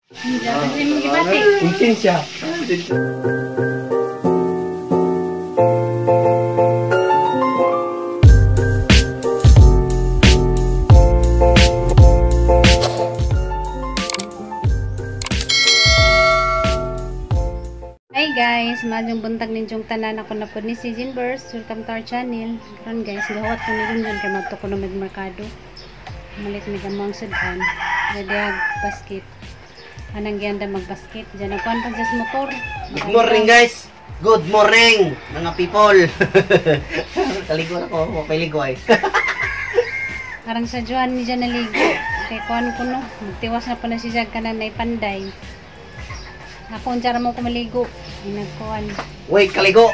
Konsensya. Hi guys, maayong buntag ninyong tanan. Ako na po ni si Jinbers. Welcome to our channel. Karon guys, gahuwat ko ni Junjun kay madto ko na magmerkado. Malit mi gamang sudan. Ready basket. Anang giyanda magbasket. Diyan nagkuan pa sa motor. Good morning guys. Good morning mga people. Kaligo na ko, mapiligo ay. Arang sa Juan ni dyan naligo. Kay kuan ko no, magtiwas na po na si Jag kanan na ipanday. Ako unsa ra mo kumaligo. Nagkuan. Wait, kaligo.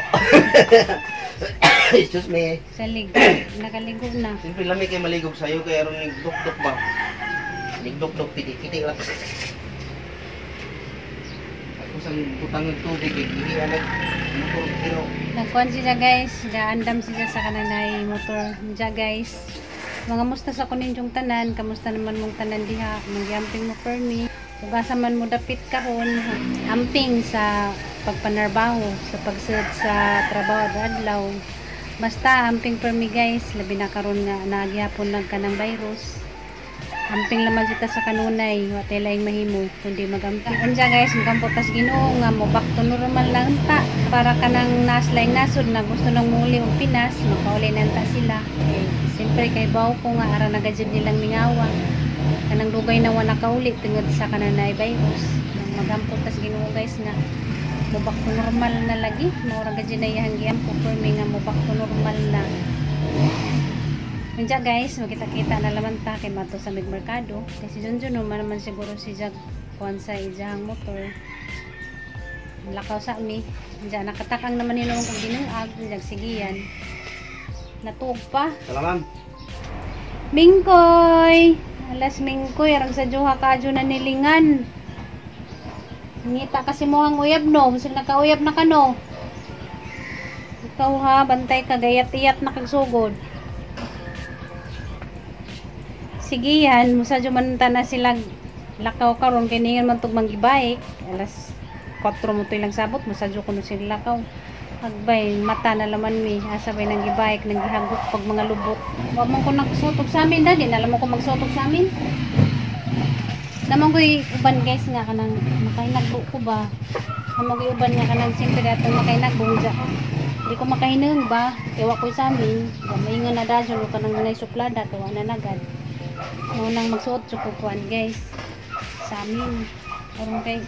Excuse me. Sa ligo, nakaligo na. Siyempre lami kay maligog sayo kay aron nigdukduk ba. Nigdukduk piti-piti lang. Ako sa butang ng tubig kay gihian nag motor pero Nagkuan siya guys, gaandam siya sa kananay motor. Diya guys. Mga musta sa kuninyong tanan, kamusta naman mong tanan diha, mangyamping mo permi. Ugasa man mo dapit karon, amping sa pagpanarbaho, sa pagsud sa trabaho adlaw. Basta amping permi guys, labi na karon nga nagyapon nag kanang virus. Amping laman sita sa kanunay, wa tay laing mahimo kundi magamping. Unsa guys, magampot tas Ginoo nga mo back to normal na unta para kanang naslaing nasod na gusto nang muli og Pinas, makauli na unta sila. Eh, siyempre kay bawo ko nga ara na gajud nilang mingawa. Kanang dugay na wa nakauli tungod sa kananay virus. Magampot tas Ginoo guys nga mo back to normal na lagi, mao ra gajud na iyang giampo permi nga mo back to normal na. Unja guys, magkita-kita na laman ta kay mato sa merkado. Kasi Junjun no, man naman siguro si Jag kuan sa ijahang motor. Lakaw sa mi. Unja nakatakang naman nila kung ginungag, Jag sigiyan. Natuog pa. Salamat. Mingkoy. Alas mingkoy arang sa juha kaadyo na nilingan. Ngita kasi mo ang uyab no, bisag nakauyab na kano. Ikaw ha, bantay ka gayat-iyat na kagsugod. Sige yan, musa man ta na sila lakaw karon kay ningon man tug manggibike alas 4 mo to ilang sabot, musa jud kuno sila lakaw. Agbay mata na laman mi, asa bay nang gibike nang gihagok pag mga lubot. Wa man ko nagsutok sa amin dali, na mo ko magsutok sa amin. Namang koy uban guys nga kanang makahinagbo ko ba. Namang koy uban nga kanang simple atong makahinagbo ja. Di ko makahinang ba, kay wa koy sa amin. Maingon na dayon o kanang nay suplada kay wa na nagad. Unang magsuot sa kukuan guys sa amin. Karon kay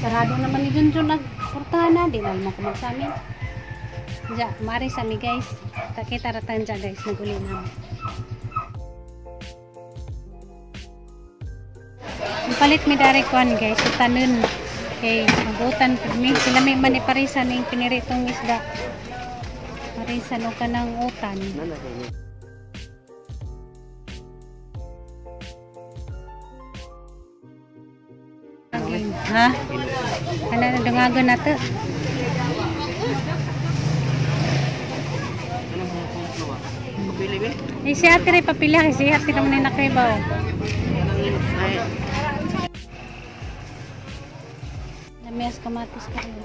sarado naman ni Junjun nagportahan na, di na naman ko magsamin. Ja, mari sa mi guys. Kita ra tan ja guys, naguli na. Palit mi dari kuan guys, utanon. Kay magutan pud mi sila may man iparisan ning piniritong isda. Parisan og kanang utan. Ha? Ano na dungagon nato? Eh, si ate rin papila kasi si ate naman ay nakaibaw. Namias kamatis ka rin.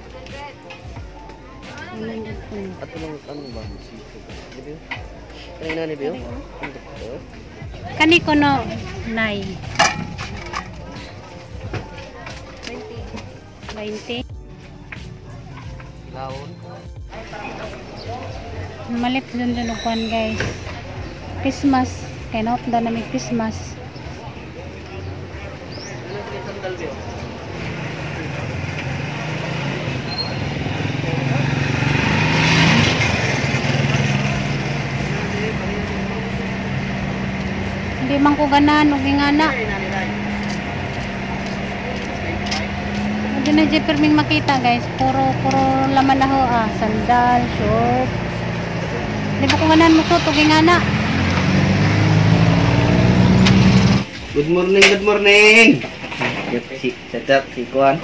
Kani ko no, nay. 20. Malit dun dun kuan guys. Christmas. Kaya naot na namin Christmas. Hindi man ko ganahan og ingana. Hindi na dyan perming makita guys. Puro laman na ho ah. Sandal, short. Hindi ba kung ganahan mo to, tuging ana. Good morning, good morning. Si setup si kuan.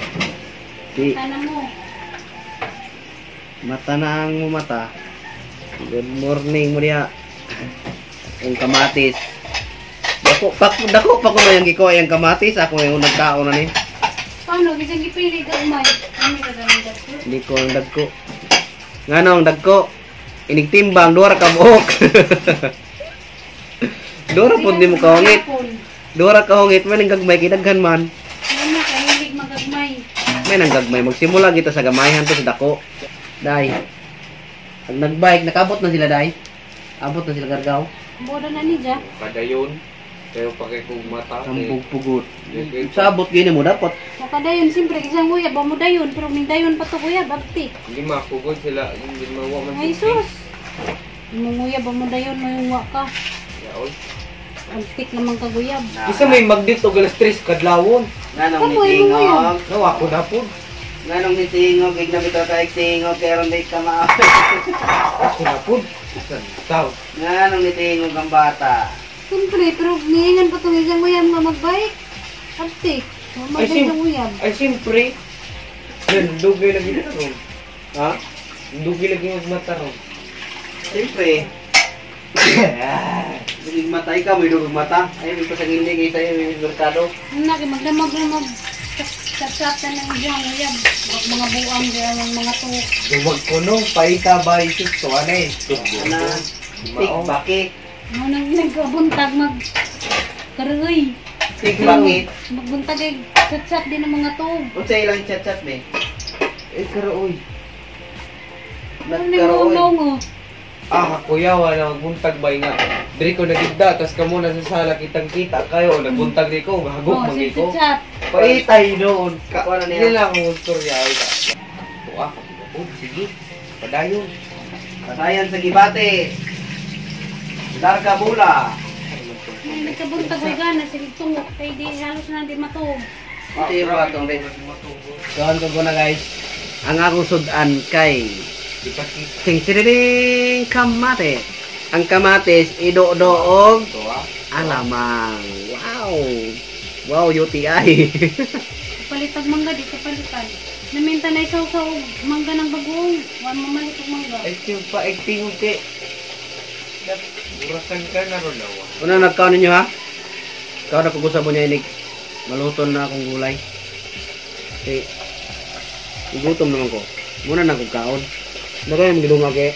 Si mata na ang mata. Good morning mo diha. Ang kamatis. Dako pa dako pa ko na yung gikuha yung kamatis ako yung unang kaon na ni. Paano bisan gipili gagmay? Ano ka ganang dagko? Hindi ko ang dagko. Ngano ang dagko? Inig timbang duha ra ka buok. Duha ra pud nimo kahungit. Duha ra kahungit man ang gagmay kay daghan man. Ano kahilig magagmay? May nang gagmay magsimula kita sa gamayhan to sa dako. Day. Pag nagbike nakabot na sila day. Abot na sila Gargao. Boda na ni ja. Padayon. Pero pa kay kung mata. Ang pugot. Sa abot gini mo dapat. Makadayon siyempre isang uyab mo dayon pero ning dayon pa to uyab abti. Hindi makugod sila. Hindi mawa man. Ay sus. Munguyab mo dayon mayungwa ka. Yaon. Antik naman kaguyab. Isa may magdit og alas 3 kadlawon. Nganong Kamoy mo nitingog? No, ako na po. Nganong nitingog? Igna bitaw tayo tingog kay aron di ka ma. Ako na po. Tao. Nganong nitingog ang bata? Siyempre, pero niingan pa itong isang uyab nga magbike. Abtik. Ay, Magay isang uyab. Ay, siyempre. Yan, dugay lagi taron. Ha? Dugay lagi magmataron. Siyempre. Dugig mata ikaw, may dugig mata. Ay, may pasangili kay sa'yo, may merkado. Ano na, kay magdamag na mag chat na ng isang uyab. Mga buang, kaya ang mga tuhok. Duwag ko no, paita ba isip to, ano eh. Ana, tik bakit? Ano nang nagkabuntag mag karoy. Tik bakit? Magbuntag ay chat-chat din ng mga tuhok. Unsa ilang chat-chat be? Eh, karoy. Ano na yung Nagkaroon. mo? Ah, kuya, wala magbuntag ba nga. Diri ko nagigda, tas kamo na sa sala kitang kita kayo, nagbuntag di ko, hagok Oh, mangi ko. chat. Paitay noon. Ka, Kuha na niya. Hindi lang akong istorya. Ay, ka. Tuwa ka. Oh, sige. Padayon. Patayan sa gibate. Darka bula. Ay, nagkabuntag ay gana, sige tungok. Kay di halos na di matuog. Ito yung batong be. Kaon ko ko na guys. Ang akong sudan kay Di pa kita. Ting tiriring kamatis. Ang kamatis ido-doog Tuwa. alamang. Wow. Wow, UTI. Palitag mangga, di ko palitan. Naminta na isaw sa mangga ng bagoong. Wa mamalit og mangga. Ay, tiyo pa, ay, tingog kay. Burasan ka na ron, awa. Una nagkaon ninyo ha? Kaon na kung mo niya inig. Maluton na akong gulay. Okay. Gutom naman ko. Muna na akong kaon. Ano kayo magdungag eh?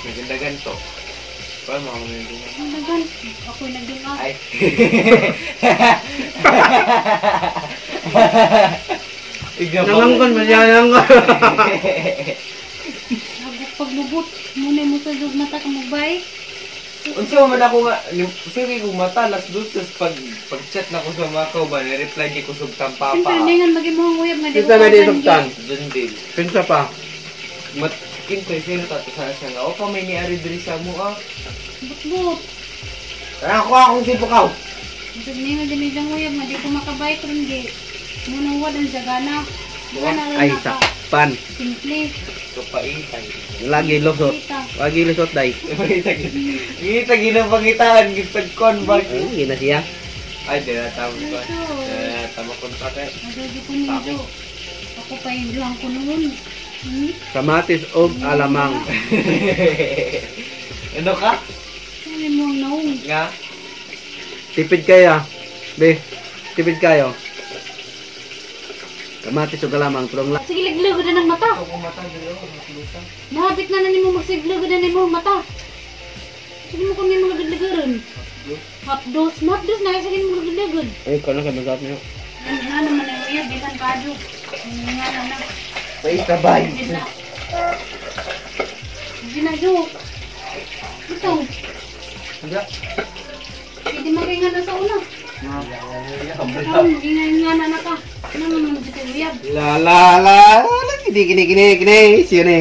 Nagandagan to. Paano mga mga Ang dagan. Ako'y nagdungag. Ay. Nangangkon, masyadang. Hagok paglubot. Muna mo sa jug mata ka magbay. Unsa man ako nga, sige kung mata, las dulces, pag, pag chat na ko sa mga kauban, reply di ko sugtang papa. Siyempre, ningan maging mo ang uyab nga di ko Kinsa may di kagan, sugtan? Jundil. Kinsa pa? Mat, kintoy, sino tato sana siya nga, o pa may niari diri sa mo ah. Butbut. Tara ako akong sipukaw. Masag ningan din isang uyab nga di ko makabay ron di. Muna wa dan sa gana. Gana lang Ay, na ka. sakpan. Simple. Kapaitay. Lagi lusot. Kita. Lagi lusot, day. Kita ginapangitaan, gitagkon ba? Ay, hindi na siya. Ay, di na tama ko. Ito. Tama kontra kay. Adyo ko ninyo. Ako pa yung duhang ko noon. Hmm? Kamatis og alamang. Ano ka? Ano mo ang naong? Nga? Tipid kaya. Be, tipid kayo. Kamatis og alamang, pero ang Sige, laglag na ng mata. Ako mata, dalawa, matluta. Nahabit na na nimo magsiglog na nimo mata. Sige mo kami mga laglagan. Half dose, half dose na sige mo laglagan. Ay, kano sa masarap niyo. Ano nga naman ay uya bisan kadyo. Nga na na. Paita bay. Sige na. Sige na jo. Ito. Nga. Hindi makinga na sa una. Ang ingay nga na ka. Ano naman sa uyab. La la la la kini kini kini kini siya ni.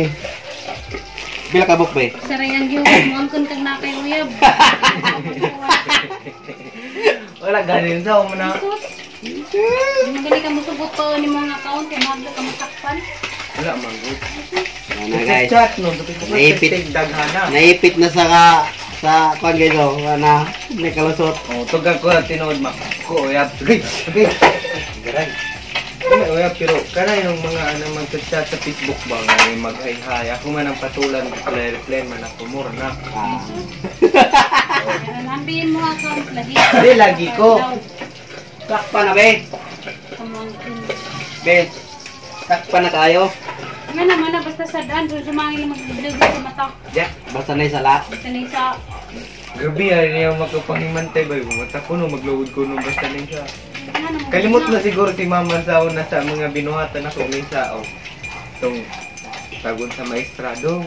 Bila ka buk be. Sarayang gyud mo angkon kag na kay uyab. Wala ganin sa mo na. Sus. Magaling ka mo sugot pa ni mga account kay madlo ka masakpan. Wala man good. Ano guys. Chat no, dapit ko Naipit. daghana. Naipit na sa ka sa kuan guys oh, na may kalusot. Oh, tugang ko na tinuod ma. Ko uyab. Sige, sige. Garay. Wala uyab pero kana yung mga ano mag-chat sa Facebook ba nga may mag-hi-hi. Ako man ang patulan reply reply man ako more na. Ah. Ambihin mo account lagi. Di, lagi ko. Takpan na, be. Kamangkin. Be. Takpan na kayo. Nga naman na, basta sa daan, doon sumangil magdagdag sa mata. Ya, basta na sala. Basta na isa. Grabe, ay niya makapangimantay ba? Mata ko no, magluod ko no, basta na siya. Nga naman, Kalimot na siguro si mama sa una sa mga binuhatan ako may sao. Itong tagon sa maestrado.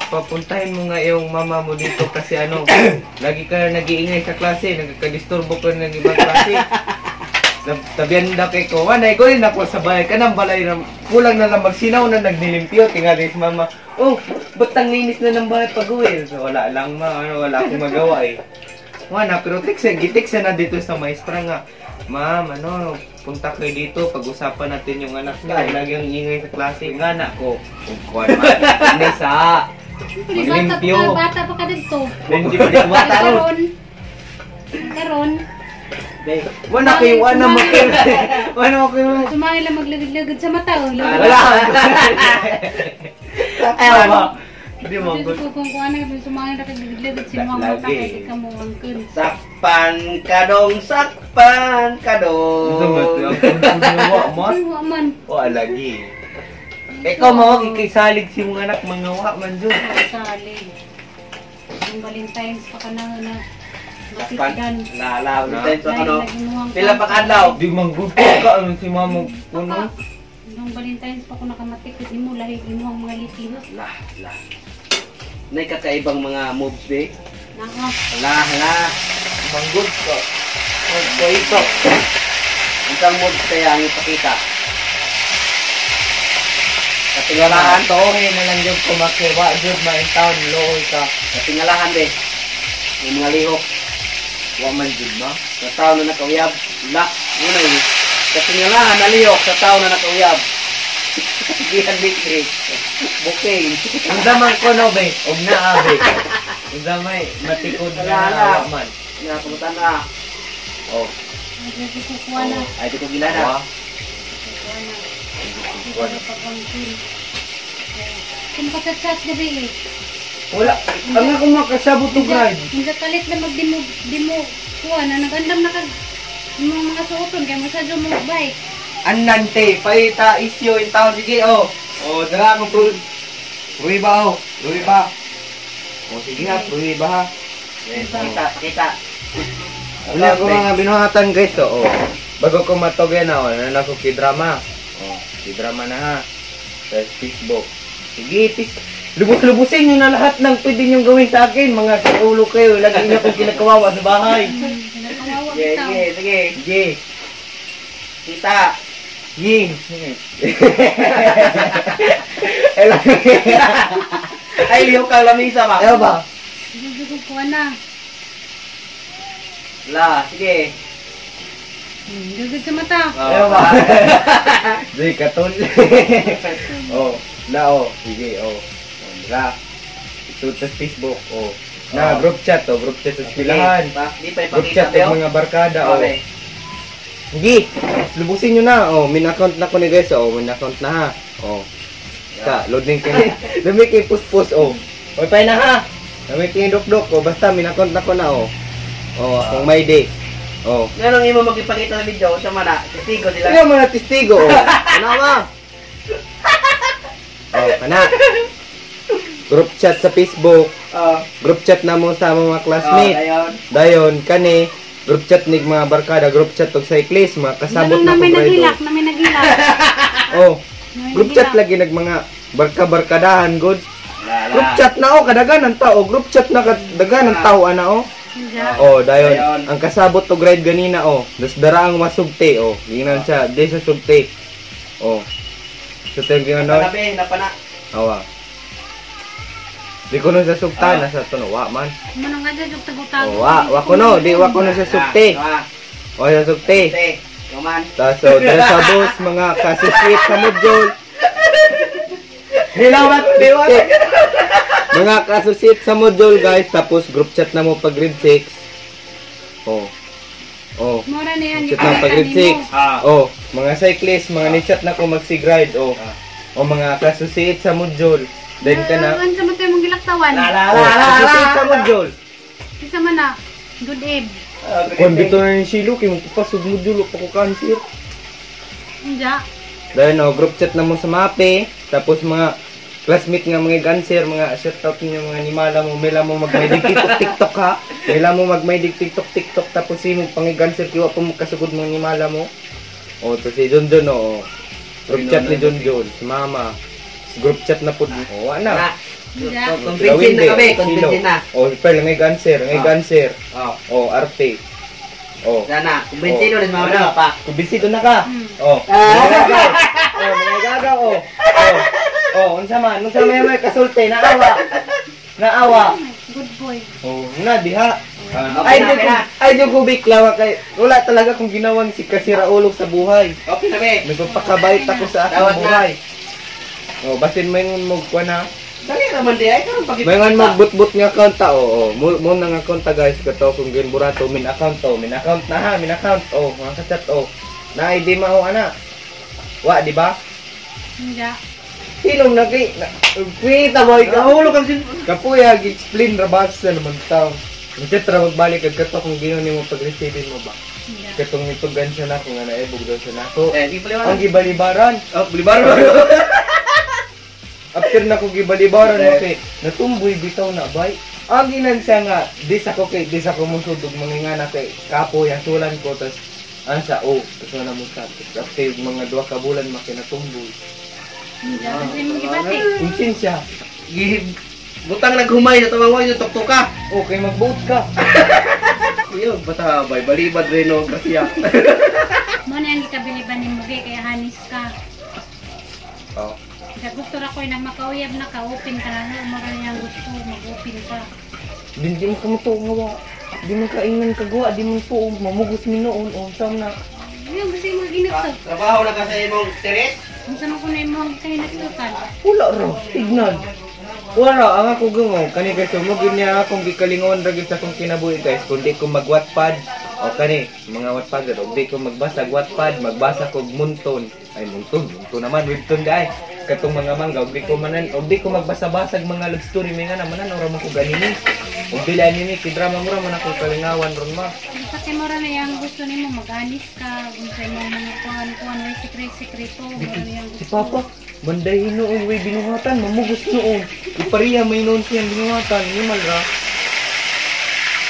Papuntahin mo nga yung mama mo dito kasi ano, lagi ka nag-iingay sa klase, nagkakadisturbo ka ng ibang klase. Tabihan daw kay ko, wanay ko rin ako sa balay ka ng balay na kulang na lang magsinaw na nagnilimpyo. Tingali si mama, oh, ba't ang linis na ng bahay pag uwi? So, wala lang ma, ano, wala akong magawa eh. Wala, pero tiksa, gitiksa na dito sa maestra nga. Ma'am, ano, punta kayo dito, pag-usapan natin yung anak niya. Lagi ang ingay sa klase. Nga na ko, kung kuwan man, nisa. Siyempre, bata pa Maglimpyo. ka, bata pa ka dito. Hindi pa di kumata ron. Karon. Karon. Be. Wala kayo, wala mo kayo. Wala mo kayo. Sumangil lang maglagad-lagad sa mata. Oh. Wala. Ay, ano? Hindi mo Diyos ko kung kuha na sumangil na kaglagad sa mga mata Lagi. kay di ka mo angkon. Sakpan ka dong, sakpan ka dong. Wa man. Ay, wa man. Wa lagi. Ikaw mo kikisalig si mong anak mga wa man jud. Sali. Ang Valentine's pa ka na na. Sakpan. Matigan. La, la, Valentine's pa ka no. Dahil Pila pa kadlaw. Di man gud ka ano si mama kuno. Nung Valentine's pa ko nakamatik, kasi mo lahi imo ang mga litihos. La, la. Nay kakaibang mga moves, be. Naka. La, la. Manggod ka. Magpaito. Isang moves kaya ang ipakita. Katingalahan. Tuohe na lang jud ko makiwa jud ma in town looy ka. Katingalahan, be. Yung mga lihok. Wa man jud ma. Sa tao na nakauyab. La, muna yun. Katingalahan na lihok sa tao na nakauyab. Gihan be. Booking. Unsa man ko no be? Og naa be. Unsa may matikod na Wala na. wa man. Nga, kumutan na. Oh. Ay, grabe ko kuha na. Ay, di ko gilala. Wa. Kuha na. Hindi ko pag-angkin. Kung ka-chat gabi eh. Wala. Ang ako makasabot og ride. Hindi kalit na magdimo dimo kuha na nagandam na kag imong mga suoton kay mo sadyo mo bike. Anante, paita isyo in town sige oh. Oh, dara mo pro. Pruiba oh, pruiba. Oh, sige ha, pruiba ha. Pakita, pakita. Wala ko mga binuhatan guys oh. Oh. Bago ko matugyan na oh, na ako ki-drama. Oh, ki-drama na ha. Sa Facebook. Sige, pis. Lubos-lubusin nyo na lahat ng pwede nyo gawin sa akin. Mga ulo kayo. Lagi nyo akong kinakawawa sa bahay. Kinakawawa Sige, bitaw. sige, sige. Sige. Kita. Ying. Ay, lihok kang lamisa ba? Ayaw ba? Grabe ko kuha na. La, sige. Gagad sa mata. Ayaw ba? Sige, katol. Oh, la oh. Sige, oh. La. Ito sa Facebook, oh. Na Oh. group chat, oh. Group chat sa eskwelahan. Pa, di pa Group ipakita, chat Beo. ng mga barkada, oh. Okay. Sige, lubusin nyo na. Oh, min account na ko ni guys, oh. Min account na ha. Oh. Sa, loading kay. Dami kay puspos, oh. Oy, pa na ha. Dami kay dok-dok, oh. Basta min account na ko na, oh. Oh, akong my day. Oh. Nganong imo magipakita sa video sa mana? Testigo sila. Sila mga testigo, oh. Ano ba? Oh, kana. Group chat sa Facebook. Oh. Group chat na mo sa mga classmate. Oh, dayon. Dayon, kani, group chat ni mga barkada, group chat og cyclist, mga kasabot Ganun na namin kong rider. naghilak, namin naghilak. Oh, Namin group chat naghilak. lagi nag mga barka-barkadahan good. La, la. Group chat na oh, kadagan ang tao, group chat na kadagan ang tao ana oh. Hindi. Oh, dayon, Dayon. ang kasabot og ride ganina oh. Das dara ang masugte oh. Ginan siya, di sa sugte. Oh. Sa tawag yun, no? Napana, be, napana. Awa. Di ko nun sa sugta, Ah. nasa tuno, wa man. Manong nga dyan, yung tago-tago. Oh, wa, wa ko no, di wa ko no sa sugte. Ah, O sa sugte. Sugte. Kuman. Tapos, so, dahil sa bus, mga kasisweet sa module. Hilawat, liwat. Mga kasisweet sa module, guys. Tapos, group chat na mo pag grade 6. Oh. Oh. Mura na yan. Chat na pag grade 6. Ah. Oh, mga cyclist, mga ni-chat na ko magsigride. Oh. Oh, mga kasisweet sa module. Then ka na. Ano sa mata mong gilaktawan? La, la, Oh, la, la, la. kasisweet sa module. Isa man na. Good eve. Kung bito na ni Silo, kay magpapasug mo dulo pa ko cancer. Unja. Dahil no, group chat na mo sa mape, tapos mga classmate nga mga cancer, mga shout out niyo mga nimala mo, mela mo magmaidig TikTok TikTok ha. Mela mo magmaidig TikTok TikTok tapos si mo pangiganser kiwa pa mo kasugod mga nimala mo. O to si John John o. Group chat ni John John, si Mama. Group chat na pud. O wa na. Unja. Convincing na kami, convincing na. O Pearl ngay cancer, ngay cancer. Oh, O arte. O. sana, kumbinsido rin mama na pa. Kumbinsido na ka. Oh. Ah. Mga gagaw. Oh, mga gagaw oh. Oh. Oh, unsa man? Unsa may may kasulti naawa. Naawa. Good boy. Oh, na diha. Okay Ay, na, di okay ko, na. ay, di ko biklawa kay wala talaga kung ginawang si kasira ulog sa buhay. Okay na be. May pagpakabait ako sa aking Dawat na. buhay. Oh, basin may mo kuan ha. Dali naman di ay karon pag May ngan magbutbut nga account ta oo. Mo na nga account ta guys kato kung ginburato min account to, min account na ha, min account oh, mga kachat oh. Na ID mao ana. Wa di ba? Unja. Hilom na kay na, kwita boy ka. Nahulog ang sin. Kapuya gi-explain ra ba sa naman taw. Chat ra magbalik kag kato kung ginon nimo pag-receive mo ba. Unja. Katong nitugan siya na kung nga naibog daw siya nako. Eh, di pala Ang gibalibaran. Oh, balibaran. After na ko gibalibaran mo kay natumboy bitaw na bay. Ang ginan siya nga dis ako kay dis ako musud og mga nga na kay kapoy hasulan ko tas ang sa oh tas na mo sa tas after yung mga 2 ka bulan makinatumboy. Unja. Kasi mo gibati. Konsensya. Butang naghumay sa tumang yung tuktuka. Okay magbuot ka. Iyo, bata bay balibad rin no grasya. Mo na ang gikabiliban ni Mugi kaya hanis ka. Oh. Kaya gusto ra ko nang makauyab na ka, open ka na. Mo ra niyang gusto mag-open ka. Di mo kamuto nga wa. Di mo kaingan kagawa, di mo tuo mamugos mi noon oh sam na. Yung gusto mo ginagtog. Trabaho na ka sa imong teres. Unsa man kuno imong kahinagtukan? Wala ra, tignan. Wala ang ako gungo kani guys, so mo gid niya akong gikalingon ra gid sa akong kinabuhi guys, kundi ko mag Wattpad o kani mga Wattpad og di ko magbasa Wattpad, magbasa kog Munton. Ay Munton, Munton naman webtoon dai. Katong mga manga og di ko manan og di ko magbasa-basag mga love story may nga naman ora man ko ganini. Og dili anime ki drama mo ra man ako kalingawan ron ma. Basta kay mo ra na yang gusto nimo mag-anis ka, unsa imong mga kuan-kuan way sekreto, mo ra na yang Si gusto. Papa, manday noon way binuhatan, mamugos noon. Ipariya may noon siyang binuhatan, ni ra.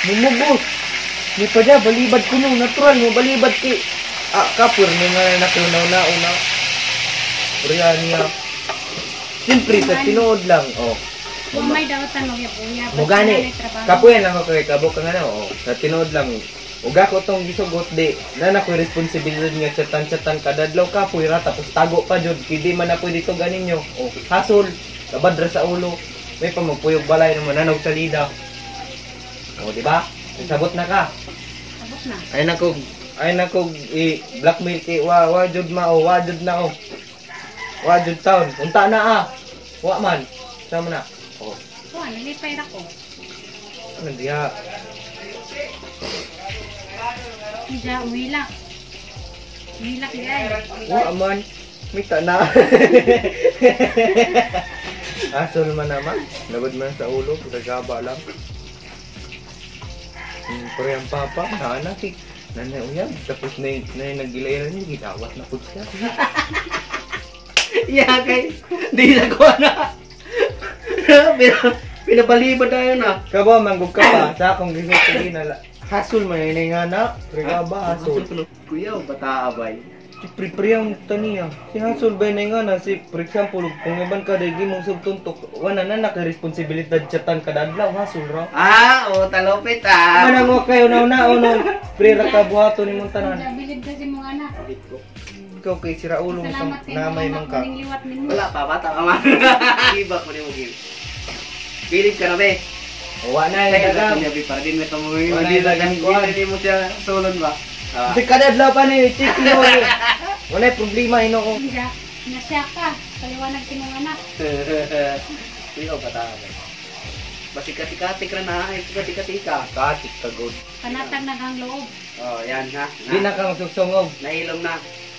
Mumugos. Ni pa dya, balibad ko no, natural mo, balibad kay... Ah, kapur, ni nga nakunaw na una. Puriya niya. Siyempre, sa tinuod lang, oh. Kung may dawatan magyap-uyab. Mo gani, kapuyan lang ako kay kabok ka nga na, oh. Sa tinuod lang, uga ko tong gisugot di, na na ko'y responsibilidad nga chatan-chatan kadadlaw kapoy ra, tapos tago pa jud, kay di man na pwede to ganinyo. Oh, hasol, kabadra sa ulo, may pamagpuyog balay naman nanog salida. Oh, di ba? Sabot na ka. Sabot na. Ay nako i-blackmail kay wa wa jud ma oh, wa jud na oh. Wa jud taon. Unta na ah. Wa man. Sama na. Oh, Kuan, nalipay ra ko. ano diha? Unja umilak. Umilak di ay. Wa man. Mita na. Asol man naman. Labad man sa ulo, kagaba lang. Pero yung papa, naana si nanay uyab. Tapos na na nagilay na niya, gidawat na pud siya. Yeah, kay di na ko na. Pinabalibad tayo na. Kaba, manggug ka pa. Sa akong gisuti na hasol man yun nga na. Regaba, hasol. Kuya, bata abay. Si Pripriyang taniya. Si hasol ba yun nga na? Si, for example, kung iban ka dahil mong subtuntok, wala na naka-responsibilidad chatan kada adlaw, hasol ra. Ah, oh, talopit ah. Manang wa kayo na una uno. Pre ra ka buhaton nimong tanan. Unja bilib kasi mong anak. Ikaw kay sira ulo mo Salamat kay namay mong man anak ka. muning liwat nimo. Wala pa, bata ka man. Iba ko ni mo give. Bilib ka na be. Wa na Kaya dagam. na be para din may tamo Wala di na dagan kuwan. hindi mo siya sulon ba. Ah. Kasi kada adlaw pa ni check mo. Wala problema hinoo. Unja, nasya ka. Paliwanag si mong anak. Kuya, bata abay. Basika-tika-tik ra na, ay tika-tika. Katik ka god. Panatag na kang loob. Oh, yan ha. Di na ka magsugsongog. Nahilom na.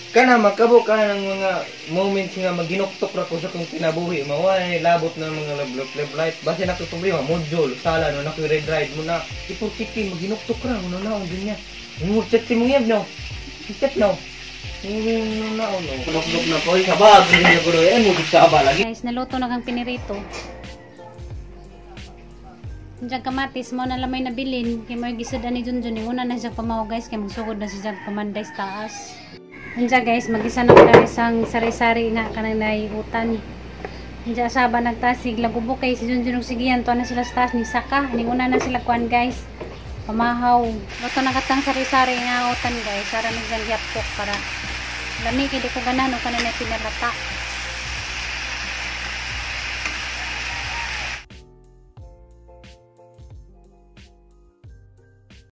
Kana makabo ka ng mga moments nga maginuktok ra ko sa kong kinabuhi, mawala labot na mga love love love light. Base na ko problema, module, sala no na ko red ride mo na. Ipurkiti maginuktok ra mo na ang ganyan. Mo chat si mong yab no. Chat no. Mo na no. Kunok-nok na po. Saba, hindi na ko eh. Mo saba lagi. Guys, naluto na kang pinirito. Diyan kamatis mo na lamay na bilin kay mo gisad ani Junjun ni una na siya pamaw guys kay magsugod na siya pamanday sa taas. Unja guys, magisa na ko isang sari-sari nga kanang naiutan. Unja saba nagtasig lagubo kay si Junjun og sigiyan to na sila sa taas ni saka ning una na sila kuan guys. Pamahaw. Luto na katang sari-sari nga utan guys. Sara ni siyang gihapok para lami kay di ko ganahan og kanang pinalata.